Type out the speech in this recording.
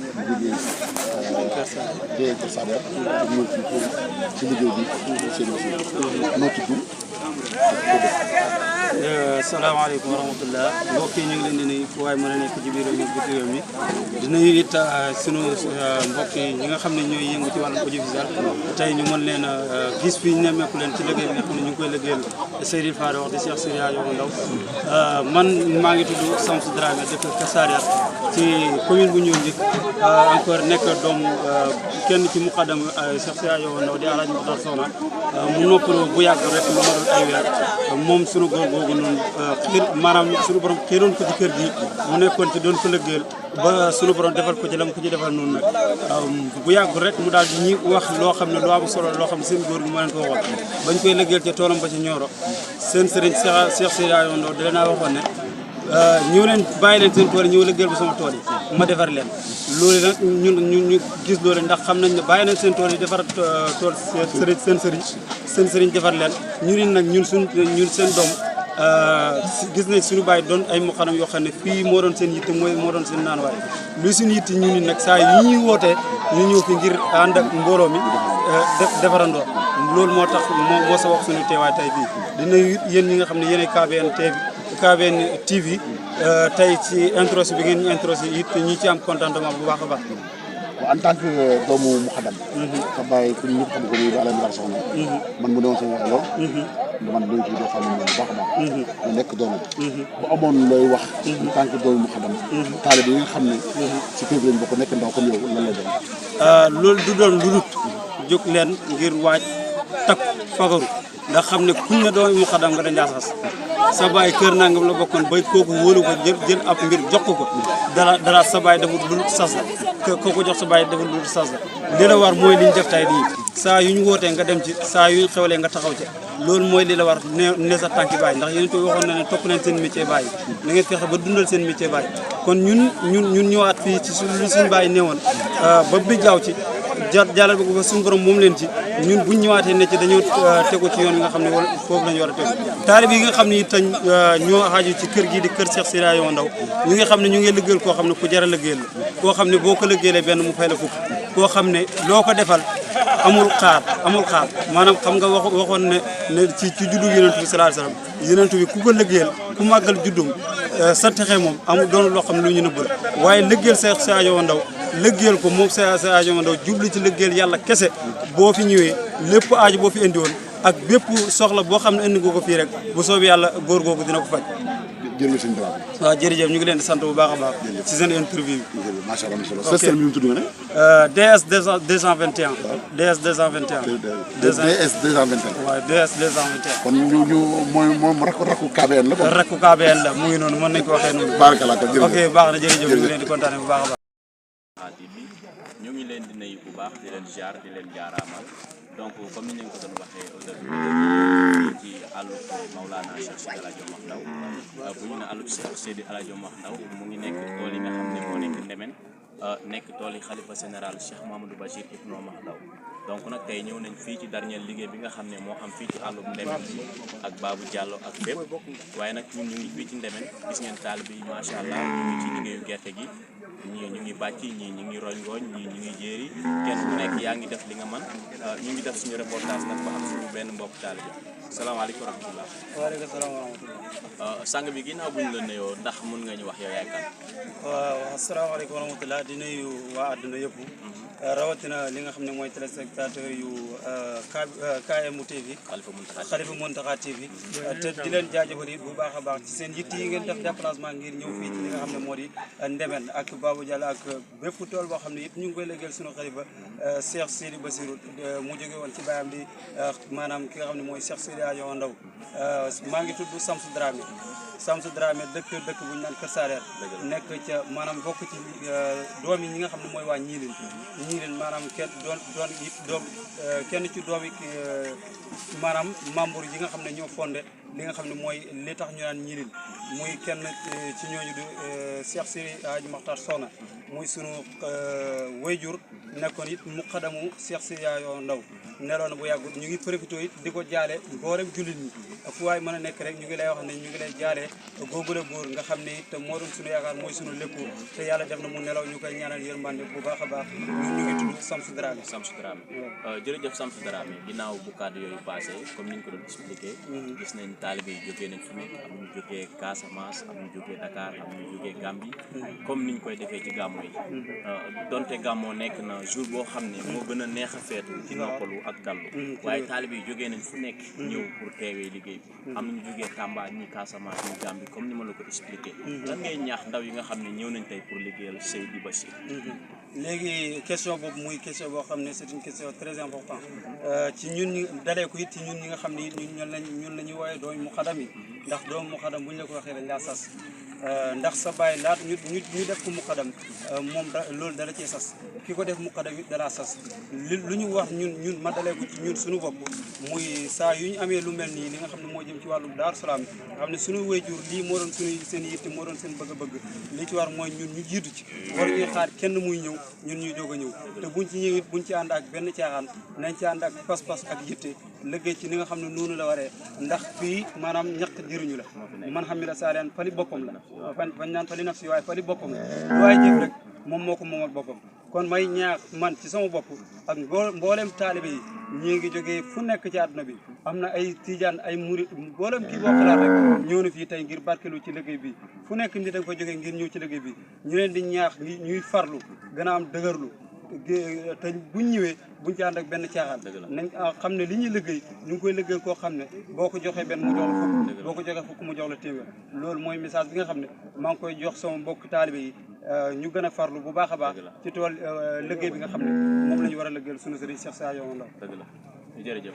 jógee Kër Sader ñëw ci liggéey bi seen noo tudd. salaamaaleykum wa rahmatullah mbokk yi ñu ngi leen di nuyu fu waay mën a nekk ci biir réew mi biti réew mi di nuyu it sunu mbokk yi ñi nga xam ne ñooy yëngu ci wàllu audiovisuel tey ñu mën leen a gis fii nemmeeku leen ci liggéey bi nga xam ne ñu ngi koy liggéeyal Seydil Fada wax di Cheikh Sidia Yow Ndaw man maa ngi tudd Samsou Dramé dëkk Kër Sader ci commune bu Njoonjik encore nekk doom kenn ci muqaddam Cheikh Sidia Yow Ndaw di Alaaji Maxtar Soxna mu noppaloo bu yàgg rek lu ma doon ay weer moom sunu góor googu noonu xiir maanaam sunu borom xiiroon ko ci kër gi mu nekkoon ci doon ko lëggeel ba sunu borom defal ko ci lam ko ci defal noonu nag bu yàgg rek mu daal di ñi wax loo xam ne lu am solo loo xam ne seen góor gi moo leen ko waxoon bañ koy lëggeel ca toolam ba ci Nioro seen sëriñ Cheikh Sidia Yow Ndaw di leen a waxoon ne ñëw leen bàyyi leen seen tool yi ñëw lëggeel bu sama tool yi ma defar leen loolu nag ñu gis loolu ndax xam nañ ne bàyyi nañ seen tool yi defar tool seen sëriñ defar leen ñu ne nag ñun seen doom gis nañ suñu bàyyi doon ay muqaddam yoo xam ne fii moo doon seen yitte moo doon seen naan waaye luy suñu yitte ñu ni nag saa yi ñuy wootee ñu ñëw fi ngir ànd ak mbooloo mi defarandoo loolu moo tax moo sa wax suñu teewaay tey fii dina yéen ñi nga xam ne yéenay KBN TV tey ci introsé bi ngeen ñu introsé it ñi ci am contentement bu baax a baax. en tant que doomu muqaddam. sa bàyyi ku ñu xam ko nii Alaaji Maxtar Soxna. man mu newoon seen wax lool. man doo ci doo xam ne moom bu baax a baax. mu nekk doomam. bu amoon looy wax. en tant que doomu muqaddam. taalibe yi nga xam ne. si kër gi lañ bokk nekk ndaw comme yow lan la doon. loolu du doon lu dul jóg leen ngir waaj takk fagaru ndax xam ne kuñ ne doomu muqaddam nga dañ jaasas sa baay kër nangam la bokkoon bay kooku wóolu ko jël ab mbir jox ko dara sa baay deful lu sas la kooku jox sa baay deful lu sas la li la war mooy li ñu def tay nii saa yu ñu wootee nga dem ci saa yu ñu xewlee nga taxaw ci loolu mooy li la war ne sa tànki baay ndax yéen itam waxoon na ne topp leen seen métier baay na ngeen fexe ba dundal seen métier baay kon ñun ñëwaat fii ci suñu baay newoon ba bi jaaw ci jàllal ba ko fa suñu borom moom leen ci ñun buñ ñëwaatee ne ci dañoo tegu ci yoon yi nga xam ne foofu lañu war a tegu taalib yi nga xam ne itam ñoo xaaju ci kër gii di kër Cheikh Sidia Yow Ndaw ñi nga xam ne ñu ngi liggéeyal koo xam ne ku jar a liggéeyal la koo xam ne boo ko liggéeyee benn mu fay la fukk koo xam ne loo ko defal amul xaar maanaam xam nga waxoon ne ci juddu yonent bi sallallahu alayhi wasallam yonent bi ku ko liggéeyal ku màggal juddum sa texe moom amul doon loo xam ne lu ñu nëbbal waaye liggéeyal Cheikh Sidia Yow Ndaw liggéeyal ko moom Sidia Yow Ndaw jubli ci liggéeyal yàlla kese boo fi ñëwee lépp aaju boo fi indi woon ak bépp soxla boo xam ne indi nga ko fii rek bu soobee yàlla góor googu dina ko faj. jërëjëf sëñ Dramé. waaw jërëjëf ñu ngi leen di sant bu baax a baax. ci seen interview bi. macha allah macha allah. sëñ bi ñu tudd nga ne. DS 221. DS 221. DS 221. waaw DS 221. kon ñu moom rakku KBN la. rakku KBN la mu ngi noonu mën nañu ko waxee noonu. baarakallah jërëjëf ok baax na jërëjëf ñu ngi leen di kontaane bu baax a baax. ñu ngi leen di nuyu bu baax di leen jaar di leen jaaraamal donc comme ni ñu ko doon waxee aujourd'hui ci àllu Maulana Cheikh Seydi El Hadji Omar Ndaw bu ñu ne àllu Cheikh Seydi El Hadji Omar Ndaw mu ngi nekk tool yi nga xam ne moo nekk Ndemen nekk tool yi xalifa général Cheikh Mamadou Bachir Ibn Omar Ndaw donc nag tey ñëw nañ fii ci dernier liggéey bi nga xam ne moo am fii ci àllum Ndemen bi ak Babou Diallo ak bépp waaye nag ñun ñu ngi fii ci Ndemen gis ngeen taal bi macha allah ñu ngi ci liggéeyu gerte gi ñii ñu ngi bàcc ñii ñu ngi roñ ngooñ ñii ñu ngi jéeri kenn ku nekk yaa ngi def li nga man ñu ngi def suñu reportage nag ba am suñu benn mbokk taalibe bi salaamaaleykum wa rahmatulah. waaleykum salaam wa rahmatulah. sang bi ginnaaw bu ñu la nuyoo ndax mun nga ñu wax yow yaay kan. waaw asalaamaaleykum wa rahmatulah di nuyu waa àdduna yëpp. rawatina li nga xam ne mooy téléspectateur yu KMU TV. Khalifa Mountakha TV. te di leen jaajëfal it bu baax a baax ci seen yitt yi ngeen def déplacement ngir ñëw fii ci li nga xam ne moo di Ndemen ak Babou Diallo ak bépp tool boo xam ne it ñu ngi koy liggéeyal sunu xalifa Cheikh Sidi Bassirou mu jóge woon ci baayam di maanaam ki nga xam ne mooy Cheikh Sidia Yow Ndaw maa ngi tudd Samsou Dramé dëkk bu ñu naan Kër Sader nekk ca maanaam bokk ci doom yi ñi nga xam ne mooy waa ñiilin maanaam kenn ci doom yi maanaam membre yi nga xam ne ñoo fondé li nga xam ne mooy li tax ñu naan ñiilin muy kenn ci ñooñu di Cheikh Sidi Hadji Maxtar Soxna muy sunu wayjur nekkoon it muqaddamu Cheikh Sidia Yow Ndaw neloo na bu yàggut ñu ngi profité it di ko jaale mboolem jullit ñi fu waay mën a nekk rek ñu ngi lay wax ne ñu ngi lay jaale googule góor nga xam ne it moo doon suñu yaakaar mooy suñu lépp te yàlla def na mu nelaw ñu koy ñaanal yërmande bu baax a baax ñun ñu ngi tudd Samsou Dramé. Samsou Dramé jërëjëf Samsou Dramé ginnaaw bu kàddu yooyu passé comme ni ñu ko doon expliqué gis nañ taalibe yi jógee nañ fu nekk am ñu jógee Casamance am ñu jógee Dakar am ñu jógee Gambie comme niñ koy defee ci gàmmo yi donte gàmmoo nekk na jour boo xam ne moo gën a neex a feetu ci noppalu ak dallu waaye taalibe yi jógee nañ fu nekk ñëw pour teewee liggéey bi am nañu jógee Tamba ñi Casamance ñi Gambie comme ni ma la ko expliqué lan ngay ñaax ndaw yi nga xam ne ñëw nañ tey pour liggéeyal Seydi Bachir. léegi question boobu muy question boo xam ne c'est une question très importante ci ñun ñi dalee ko it ci ñun ñi nga xam ne it ñun la ñuy woowee doomu muqaddam yi ndax doomu muqaddam bu ñu la ko waxee dañ laa sas ndax sa bàyyi laat ñu def ko muqaddam moom loolu dala cee sas ki ko def muqaddam it dalaa sas lu ñu wax ñun ma dalee ko ci ñun suñu bopp muy saa yu ñu amee lu mel nii li nga xam ne moo jëm ci wàllu Daaru Salaam nga xam ne suñu wayjur lii moo doon suñu seen yitte moo doon seen bëgg-bëgg li ci war mooy ñun ñu jiitu ci war ñuy xaar kenn muy ñëw ñun ñuy doog a ñëw te buñ ci ñëwit buñ ci ànd ak benn caaxaan nañ ci ànd ak pas-pas ak yitte liggéey ci ni nga xam ne noonu la waree ndax fii maanaam ñaq jëriñu la man xam ne la saaleen fali boppam la fañ naan fali naf si waaye fali boppam la lu waaye jëf rek moom moo ko moomal boppam kon may ñaax man ci sama bopp ak mboolem taalibe yi ñii ngi jógee fu nekk ci àdduna bi am na ay tijaan ay murit mboolem kii boo xalaat rek ñëw na fii tey ngir barkelu ci liggéey bi fu nekk nit da nga fa jógee ngir ñëw ci liggéey bi ñu leen di ñaax ñuy farlu gën a am dëgërlu te buñ ñëwee buñ ci ànd ak benn caaxaan nañ xam ne li ñuy liggéey ñu ngi koy liggéey koo xam ne boo ko joxee benn mu jox la fukk boo ko joxee fukk mu jox la téeméer loolu mooy message bi nga xam ne maa ngi koy jox sama mbokk taalibe yi ñu gën a farlu bu baax a baax ci tool liggéey bi nga xam ne moom la ñu war a liggéeyal sunu sëriñ Cheikh Sadio Ndaw dëgg la jërëjëf